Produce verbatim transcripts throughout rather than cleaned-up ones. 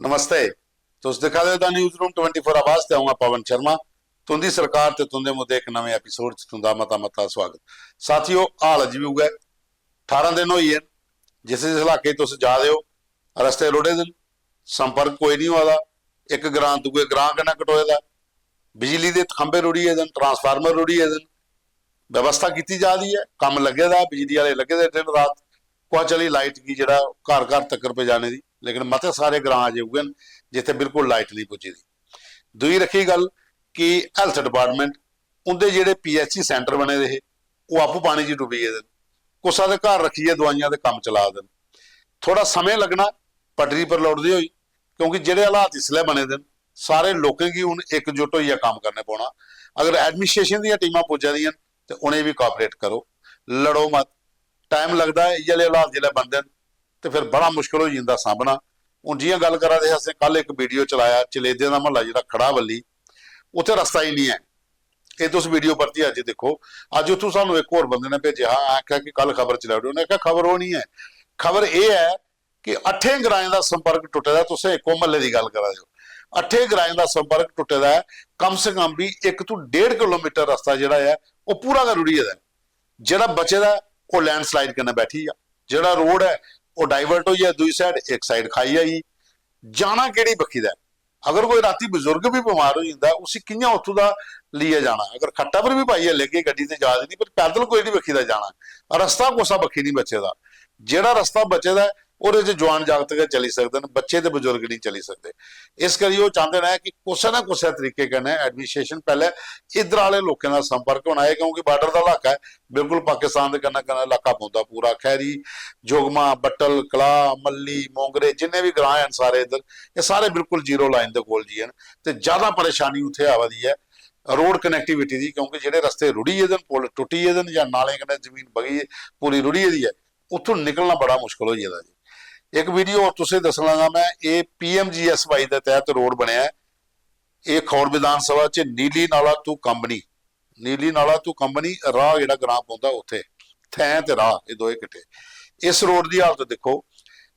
नमस्ते। तुस दिक्खा दे ओ the news room twenty four आवाज ते अ'ऊं आं पवन शर्मा। तुं'दी सरकार ते तुं'दे मुद्दे इक नमें एपिसोड च तुं'दा मता मता स्वागत। साथियो, हाल अज्ज बी उ'ऐ, ठारां दिन होई गे न। जिस जिस इलाके च तुस जा दे ओ, रस्ते रुढ़े दे न, संपर्क कोई निं होआ दा, इक ग्रां दूए ग्रां कन्नै कटोए दा, बिजली दे खंभे रुढ़ी गेदे न, ट्रांसफार्मर रुढ़ी गेदे न। व्यवस्था कीती जा दी ऐ, कम्म लग्गे दा ऐ, बिजली आह्ले लग्गे दे दिन रात, कुसै चाल्ली लाइट गी जेह्ड़ा घर घर तक्कर पजाने दी, लेकिन मते सारे ग्रां अजें उ'ऐ न जित्थै बिल्कुल लाइट नेईं पुज्जी दी। दूई रक्खी गल्ल कि हैल्थ डिपार्टमेंट, उं'दे जेह्ड़े पीएचसी सेंटर बने दे हे, ओह् आपूं पानी च डुब्बी गेदे न। कुसै दे घर रक्खियै दोआइयां दे कम्म चला दे न। थोह्ड़ा समें लग्गना पटरी पर लौटदे होई, क्योंकि जेह्ड़े हालात इसलै बने दे न, सारे लोकें गी हून इकजुट होइयै कम्म करने पौना। अगर एडमिनिस्ट्रेशन दियां टीमां पुज्जा दियां न ते उ'नें बी कोआपरेट करो, लड़ो मत। टाइम लगदा ऐ, इ'यै लेह् हालात जिसलै बनदे न ते फिर बड़ा मुश्कल होई जंदा सामना। हून जि'यां गल्ल करा दे हे, असें कल इक वीडियो चलाया, चलेदें दा म्हल्ला जेह्ड़ा खड़ाबल्ली, उत्थै रस्ता ही निं ऐ। एह् तुस वीडियो परतियै अज्ज दिक्खो। अज्ज उत्थूं सानूं इक होर बंदे ने भेजेआ हा, आखेआ कि कल खबर चलाई ओड़ो। उ'नें आखेआ खबर ओह् निं ऐ, खबर एह् ऐ कि अट्ठें ग्राएं दा संपर्क टुट्टे दा ऐ। तुसें इक्को म्हल्ले दी गल्ल करा दे ओ, अट्ठें ग्राएं दा संपर्क टुट्टे दा ऐ। कम से कम बी इक तू डेढ़ किलोमीटर रस्ता जेह्ड़ा ऐ, ओह् पूरा गै रुढ़ी गेदा ऐ। जेह्ड़ा बचे दा ऐ, ओह् लैंडस्लाइड कन्नै बैठी गेआ। जेह्ड़ा रोड ऐ, ओह् डाइवर्ट होई गेआ, दूई साइड, इक साइड खाई आई। जाना केह्ड़ी बक्खी दा ऐ? अगर कोई रातीं बजुर्ग बी बमार होई जंदा ऐ, उसी कि'यां उत्थूं दा लेइयै जाना? अगर खट्टा पर बी पाइयै लेगे, गड्डी ते जा दी निं, पर पैदल केह्ड़ी बक्खी दा जाना? रस्ता कुसै बक्खी निं बचे दा। जेह्ड़ा रस्ता बचे दा ऐ, ओह्दे च जुआन जागत गै चली सकदे न, बच्चे ते बजुर्ग निं चली सकदे। इस करियै ओह् चांह्दे न कि कुसै ना कुसै तरीके कन्नै एडमिनिस्ट्रेशन पैह्लें इद्धर आह्ले लोकें दा संपर्क होना ऐ, क्योंकि बार्डर दा इलाका ऐ, बिल्कुल पाकिस्तान दे कन्नै कन्नै इलाका पौंदा पूरा। खैरी, जोगमा, बट्टल, कलाह, मल्ली, मोंगरे, जिन्ने बी ग्रां हैन सारे इद्धर, एह् सारे बिल्कुल जीरो लाइन दे कोल जी न। ते ज्यादा परेशानी उत्थै आवा दी ऐ रोड कनेक्टिविटी दी, क्योंकि जेह्ड़े रस्ते रुढ़ी गेदे न, पुल टुट्टी गेदे न जां नालें कन्नै जमीन बगी, पूरी रुढ़ी गेदी ऐ, उत्थूं निकलना बड़ा मुश्कल होई गेदा जी। इक वीडियो होर तुसें दस्सना चांह्दा में, एह् पीएमजीएसवाई दे तैह्त रोड बनेआ ऐ। एह् खौड़ विधान सभा च नीली नाला तू कंबनी, नीली नाला तू कंबनी राह जेह्ड़ा ग्रां पौंदा उत्थै, थैं ते राह एह् दोए किट्ठे। इस रोड दी हालत दिक्खो,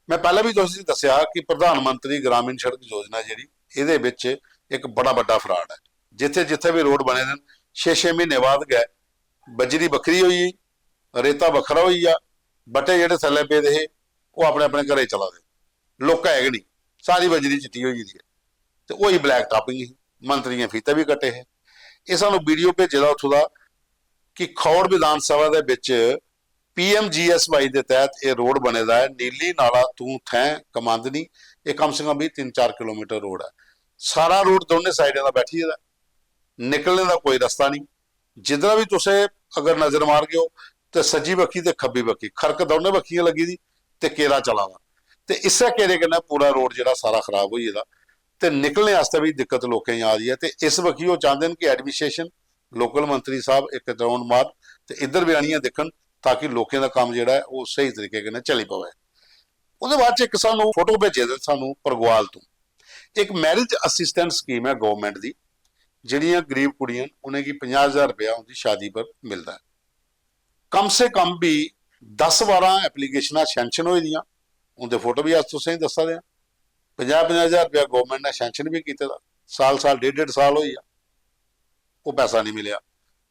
में पैह्लें बी तुसें दस्सेआ कि प्रधानमंत्री ग्रामीण सड़क योजना जेह्ड़ी, एह्दे बिच इक बड़ा बड्डा फ्राड ऐ। जित्थै जित्थै बी रोड बने दे न, छे छे म्हीने बाद गै बजरी बक्खरी होई गेई, रेता बक्खरा होई गेआ, बट्टे जेह्ड़े थल्लै पेदे हे, ओह् अपने अपने घरै गी चला दे, लोकें है गै निं, सारी बजरी चिट्टी होई गेदी ऐ। ते होई ब्लैक टापिंग ही, मंत्रियें फीते बी कट्टे हे। एह् सानूं वीडियो भेजे दा उत्थूं दा कि खौड़ विधान सभा दे बिच पीएमजीएसवाई दे तैह्त एह् रोड बने दा ऐ, नीली नाला तू थैं कमांदनी, एह् कम से कम बी तिन्न चार किलोमीटर रोड ऐ। सारा रोड दोनें साइडें दा बैठी गेदा ऐ, निकलने दा कोई रस्ता निं। जिद्धरा बी तुसें अगर नजर मारगे ओ, ते सज्जी बक्खी ते खब्बी बक्खी खरक दौनें बक्खियां लग्गी दी ते केरा चला दा। ते इस्सै केरे कन्नै पूरा रोड जेह्ड़ा सारा खराब होई गेदा ते निकलने आस्तै बी दिक्कत लोकें गी आ दी ऐ। ते इस बक्खी ओह् चांह्दे न कि एडमिनिस्ट्रेशन, लोकल मंत्री साहब इक राउंड मारन ते इद्धर बी आनियै दिक्खन, ताकि लोकें दा कम्म जेह्ड़ा ऐ ओह् स्हेई तरीके कन्नै चली पवै। ओह्दे बाद च इक सानूं फोटो भेजे दे सानूं परगवाल तों। इक मैरिज असिस्टेंट स्कीम ऐ गौरमेंट दी, जेह्ड़ियां गरीब कुड़ियां न उ'नेंगी पंजाह् ज्हार रपेआ उं'दी शादी पर मिलदा ऐ। कम से कम बी दस बारां एप्लीकेशनां सैंक्शन होई दियां, उं'दे फोटो बी अस तुसेंगी दस्सा दे आं। पंजाह् पंजाह् ज्हार रपेआ गौरमेंट ने सैंक्शन बी कीते दा, साल साल डेढ़ डेढ़ साल होई गेआ, ओह् पैसा निं मिलेआ।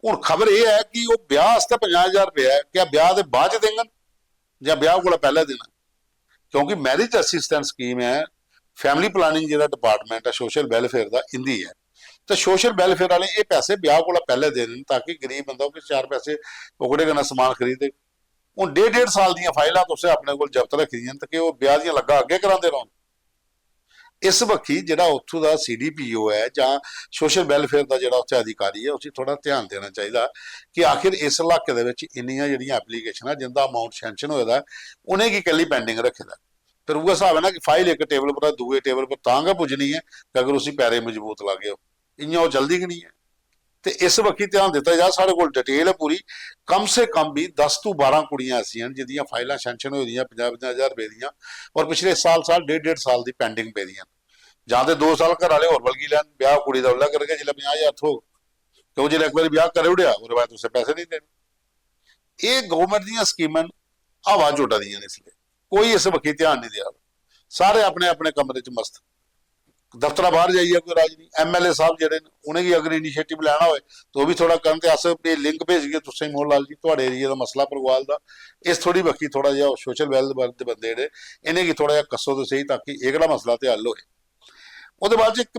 हून खबर एह् ऐ कि ओह् ब्याह् आस्तै पंजाह् ज्हार रपेआ ऐ, क्या ब्याह् दे बाद च देङन जां ब्याह् कोला पैह्लें देना? क्योंकि मैरिज असिस्टेंट स्कीम ऐ, फैमिली प्लानिंग जेह्ड़ा डिपार्टमेंट ऐ सोशल वेलफेयर दा, इंदी ऐ। ते सोशल वेलफेयर आह्ले एह् पैसे ब्याह् कोला पैह्लें देने न, ताकि गरीब बंदा ओह् किश चार पैसे ओह्कड़े कन्नै समान खरीदे। हून डेढ़ डेढ़ साल दियां फाइलां तुसें अपने कोल जब्त रक्खी दियां न, ते केह् ओह् ब्याह् दियां लग्गां अग्गें करांदे रौह्न? इस बक्खी जेह्ड़ा उत्थूं दा सीडीपीओ ऐ जां सोशल वेलफेयर दा जेह्ड़ा उत्थै अधिकारी ऐ, उसी थोह्ड़ा ध्यान देना चाहिदा कि आखिर इस इलाके दे बिच इन्नियां जेह्ड़ियां एप्लीकेशनां जिंदा अमाउंट सैंक्शन होए दा ऐ, उ'नेंगी कैल्ली पैंडिंग रक्खे दा ऐ। फिर उ'ऐ स्हाब ऐ ना कि फाइल इक टेबल पर, दूए टेबल पर तां गै पुज्जनी ऐ कि अगर उसी पैरे मजबूत लागे ओ, इ'यां ओह् चलदी गै निं ऐ। ते इस बक्खी ध्यान दित्ता जा, साढ़े कोल डिटेल ऐ पूरी। कम से कम बी दस तू बारां कुड़ियां ऐसियां न जिंदियां फाइलां सैंक्शन होई दियां पंजाह् पंजाह् ज्हार रपेऽ दियां, और पिछले साल साल डेढ़ डेढ़ साल दी पैंडिंग पेदियां न। जां ते दो साल घर आह्ले होर बलगी लैन, ब्याह् कुड़ी दा उसलै करगे जिसलै पंजाह् ज्हार थ्होग, क्योंकि जिसलै इक बारी ब्याह् करी ओड़ेआ, ओह्दे बाद तुसें पैसे नेईं देने। एह् गौरमेंट दियां स्कीमां न, हवा चोटा दियां न, इसलेई कोई इस बक्खी ध्यान निं देआ दा। सारे अपने अपने कमरे च मस्त। दफ्तरा बाहर जाइयै कोई राज नहीं। एमएलए साहब जेह्ड़े न, उ'नेंगी अगर इनिशिएटिव लैना होए, तो ओह् बी थोह्ड़ा करन। ते अस एह् लिंक भेजगे तुसें, मोहन लाल जी, थुआढ़े एरिया दा मसला परगवाल दा, इस थोह्ड़ी बक्खी थोह्ड़ा जेहा सोशल वेलफेयर दे बंदे जेह्ड़े, इ'नेंगी थोह्ड़ा जेहा कस्सो ते स्हेई, ताकि एह्कड़ा मसला ते हल होए। ओह्दे बाद च इक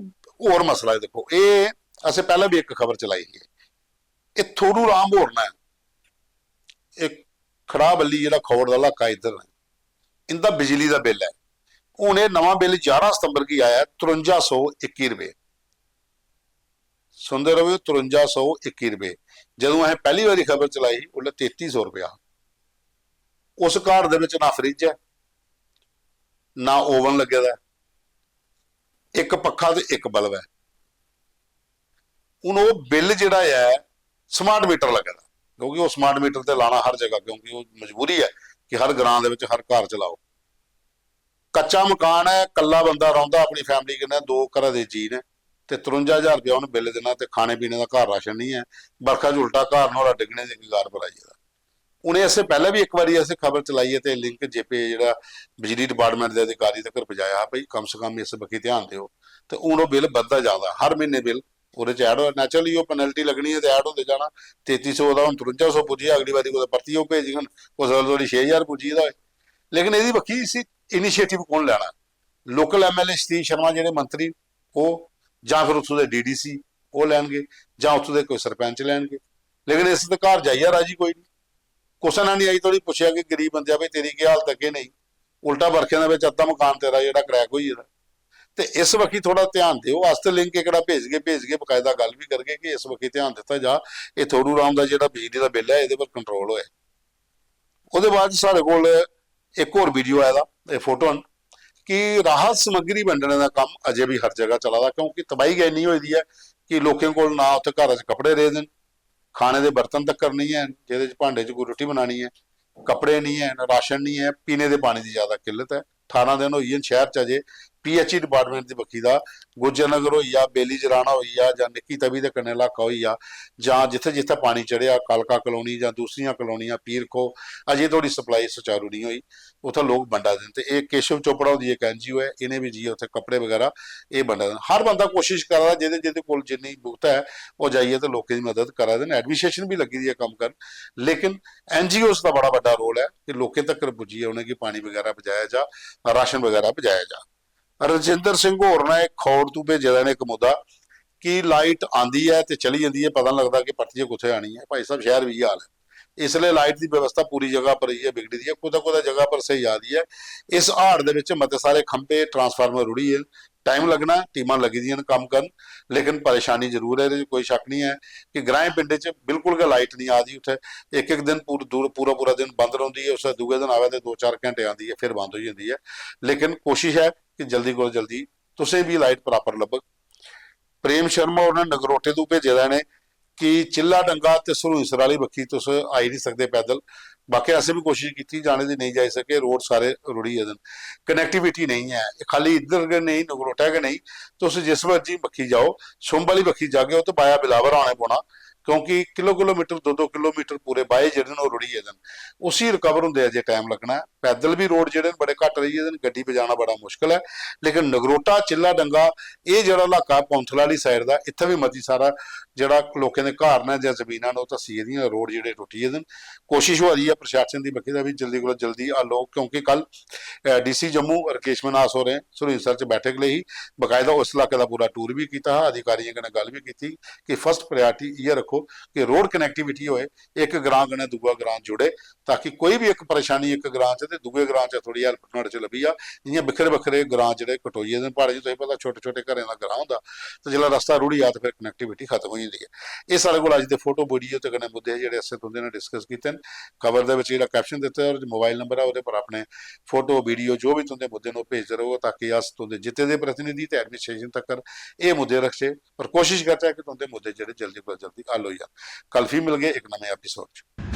होर मसला ऐ, दिक्खो, एह् असें पैह्लें बी इक खबर चलाई ही, एह् थोड़ू राम होर न, एह् खड़ा बल्ली जेह्ड़ा खौड़ दा इलाका इद्धर न, इंदा बिजली दा बिल ऐ। हून एह् नमां बिल ग्यारह सितंबर गी आया, त्रुंजा सौ इक्की रपेऽ। सुनदे र'वो, त्रुंजा सौ इक्की रपेऽ। जदूं असें पैह्ली बारी खबर चलाई ही, उसलै तेती सौ रपेआ हा। उस घर दे बिच ना फ्रिज ऐ, ना ओवन लग्गे दा ऐ, इक पक्खा ते इक बल्ब ऐ। हून ओह् बिल जेह्ड़ा ऐ, स्मार्ट मीटर लग्गे दा, क्योंकि ओह् स्मार्ट मीटर ते लाना हर जगह, क्योंकि ओह् मजबूरी ऐ कि हर ग्रां दे बिच हर घर च लाओ। कच्चा मकान ऐ, कल्ला बंदा रौंह्दा अपनी फैमिली कन्नै, दो घरा दे जी न, ते त्रुंजा ज्हार रपेआ उ'नें बिल देना, ते खाने पीने दा घर राशन निं ऐ, बरखा च उल्टा घर नुहाड़ा डिग्गने दी कगार पर आई गेदा। उ'नें असें पैह्लें बी इक बारी असें खबर चलाई ऐ, ते लिंक जेपे जेह्ड़ा बिजली डिपार्टमेंट दे अधिकारी तगर पजाया हा, भाई, कम से कम इस बक्खी ध्यान देओ। ते हून ओह् बिल बधदा जा दा, हर म्हीने बिल ओह्दे च ऐड होआ, नैचुरली ओह् पेनल्टी लग्गनी ऐ ते ऐड होंदे जाना। तेती सौ दा हून त्रुंजा सौ पुज्जी गेआ, अगली बारी कुतै परतियै ओह् भेजङन, उस बेल्लै धोड़ी छे ज्हार पुज्जी गेदा होए। लेकिन एह्दी बक्खी इसी इनिशिएटिव कु'न लैना? लोकल एमएलए सतीश शर्मा जेह्ड़े मंत्री, ओह्, जां फिर उत्थूं दे डीडीसी ओह् लैनगे, जां उत्थूं दे कोई सरपंच लैनगे। लेकिन इस ते घर जाइयै राजी कोई निं। कुसै ने निं अजें धोड़ी पुच्छेआ कि गरीब बंदेआ, भाई, तेरी केह् हालत ऐ, केह् नेईं। उल्टा बरखें दे बिच अद्धा मकान तेरा जेह्ड़ा क्रैक होई गेदा। ते इस बक्खी थोह्ड़ा ध्यान देओ। अस ते लिंक एह्कड़ा भेजगे, भेजगे, बकायदा गल्ल बी करगे कि इस बक्खी ध्यान दित्ता जा। एह् थोड़ू राम दा जेह्ड़ा बिजली दा बिल ऐ, एह्दे पर कंट्रोल होऐ। ओह्दे बाद साढ़े कोल इक होर वीडियो आए दा, एह् फोटो न कि राहत समग्री बंडने दा कम्म अजें बी हर जगह चला दा, क्योंकि तबाही गै इन्नी होई दी ऐ कि लोकें कोल ना उत्थै घरा च कपड़े रेह्दे न, खाने दे बर्तन तक्कर निं हैन जेह्दे च भांडे च कोई रुट्टी बनानी ऐ, कपड़े निं हैन, राशन निं ऐ, पीने दे पानी दी ज्यादा किल्लत ऐ। ठारां दिन होई गे न शैह्र च अजें पीएचई डिपार्टमेंट दी बक्खी दा, गुज्जर नगर होई गेआ, बेली जराना होई गेआ, जां निक्की तवी दे कन्नै इलाका होई गेआ, जां जित्थै जित्थै पानी चढ़ेआ, कालका कलोनी जां दूसरियां कलोनियां, पीर खोह्, अजें धोड़ी सप्लाई सुचारू निं होई, उत्थै लोक बंडा दे न। ते एह् केशव चोपड़ा हुंदी इक एनजीओ ऐ, इ'नें बी जाइयै उत्थै कपड़े बगैरा एह् बंडा दे न। हर बंदा कोशिश करा दा, जेह्दे जेह्दे कोल जिन्नी बुगत ऐ, ओह् जाइयै ते लोकें दी मदद करा दे न। एडमिनिस्ट्रेशन बी लग्गी दी ऐ कम्म करन, लेकिन एनजीओ दा बड़ा बड्डा रोल ऐ कि लोकें तक्कर पुज्जियै उ'नेंगी पानी बगैरा पजाया जा, राशन बगैरा पजाया जा। रजिंदर सिंह होर ने इक खौड़ तू भेजे दा इक मुद्दा कि लाइट आंदी ऐ ते चली जंदी ऐ, पता निं लगदा कि परतियै कुत्थै आनी ऐ। भाई साहब, शैह्र बी इ'यै हाल ऐ। इसलै लाइट दी व्यवस्था पूरी जगह पर इ'यै बिगड़ी दी ऐ, कुतै कुतै जगह पर स्हेई आ दी ऐ। इस हाड़ दे बिच मते सारे खंभे, ट्रांसफार्मर रुढ़ी गे न। टाइम लग्गना ऐ, टीमां लग्गी दियां न कम्म करन, लेकिन परेशानी जरूर ऐ, एह्दे च कोई शक्क निं ऐ कि ग्राएं पिंडें च बिल्कुल गै लाइट निं आ दी। उत्थै इक इक दिन पूर-, दूर-, पूरा पूरा दिन बंद रौंह्दी ऐ, उसलै दूए दिन आवै ते दो चार घैंटे आंदी ऐ, फिर बंद होई जंदी ऐ। लेकिन कोशिश ऐ कि जल्दी कोला जल्दी तुसें बी लाइट प्रापर लब्भग। प्रेम शर्मा होर ने नगरोटे तू भेजे दा इ'नें कि चिल्ला डंगा ते सरूईंसर आह्ली बक्खी तुस आई निं सकदे पैदल। बाकी असें बी कोशिश कीती जाने दी, नेईं जाई सके, रोड सारे रुढ़ी गेदे न, कनैक्टिविटी नेईं ऐ। एह् खाल्ली इद्धर गै नेईं, नगरोटा गै नेईं, तुस जिस मर्जी बक्खी जाओ, सुंब आह्ली बक्खी जागे ओ ते बाया बिलावर आने पौना, क्योंकि किलो किलोमीटर, दो दो किलोमीटर पूरे बाहे जेह्ड़े न, ओह् रुढ़ी गेदे न। उसी रिकवर होंदे अजें टाइम लग्गना ऐ। पैदल बी रोड जेह्ड़े न, बड़े घट्ट रेही गेदे न, गड्डी पजाना बड़ा मुश्कल ऐ। लेकिन नगरोटा, चिल्ला डंगा, एह् जेह्ड़ा इलाका ऐ पौंथल आह्ली साइड दा, इत्थै बी मती सारा जेह्ड़ा लोकें दे घर न जां जमीनां न, ओह् धस्सी गेदियां, रोड जेह्ड़े टुट्टी गेदे न। कोशिश होआ दी ऐ प्रशासन दी बक्खी दा बी जल्दी कोला जल्दी हल होग, क्योंकि कल डीसी जम्मू राकेश मन्हास होरें सरूईंसर च बैठक लेई ही, बकायदा उस इलाके दा पूरा टूर बी कीता हा, अधिकारियें कन्नै गल्ल बी कीती कि फर्स्ट प्रायोरिटी इ'यै रक्खो कि रोड कनैक्टिविटी होए, इक ग्रां कन्नै दूआ ग्रां जुड़े, ताकि कोई बी इक परेशानी इक ग्रां च ते दूए ग्रां च थोह्ड़ी हेल्प नुहाड़े च लब्भी जा। जि'यां बक्खरे बक्खरे ग्रां जेह्ड़े कटोई गेदे न प्हाड़ें च, तुसें पता, छोटे छोटे घरें दा ग्रां होंदा, ते जिसलै रस्ता रुढ़ी जा ते फिर कनैक्टिविटी खत्म होई जंदी ऐ। एह् साढ़े कोल अज्ज दे फोटो, वीडियो ते कन्नै मुद्दे हे जेह्ड़े असें तुं'दे नै डिस्कस कीते न। कवर दे बिच जेह्ड़ा कैप्शन दित्ते दा, ओह्दे च मोबाइल नंबर ऐ, ओह्दे पर अपने फोटो, वीडियो, जो बी तुं'दे मुद्दे न, ओह् भेजदे र'वो, ताकि अस तुं'दे जित्ते दे प्रतिनिधि ते एडमिनिस्ट्रेशन तक्कर एह् मुद्दे रखचै और कोशिश करचै कि तुं'दे मुद्दे जेह्ड़े जल्दी कोला जल्दी हल होई जान। कल फ्ही मिलगे इक नमें एपिसोड च।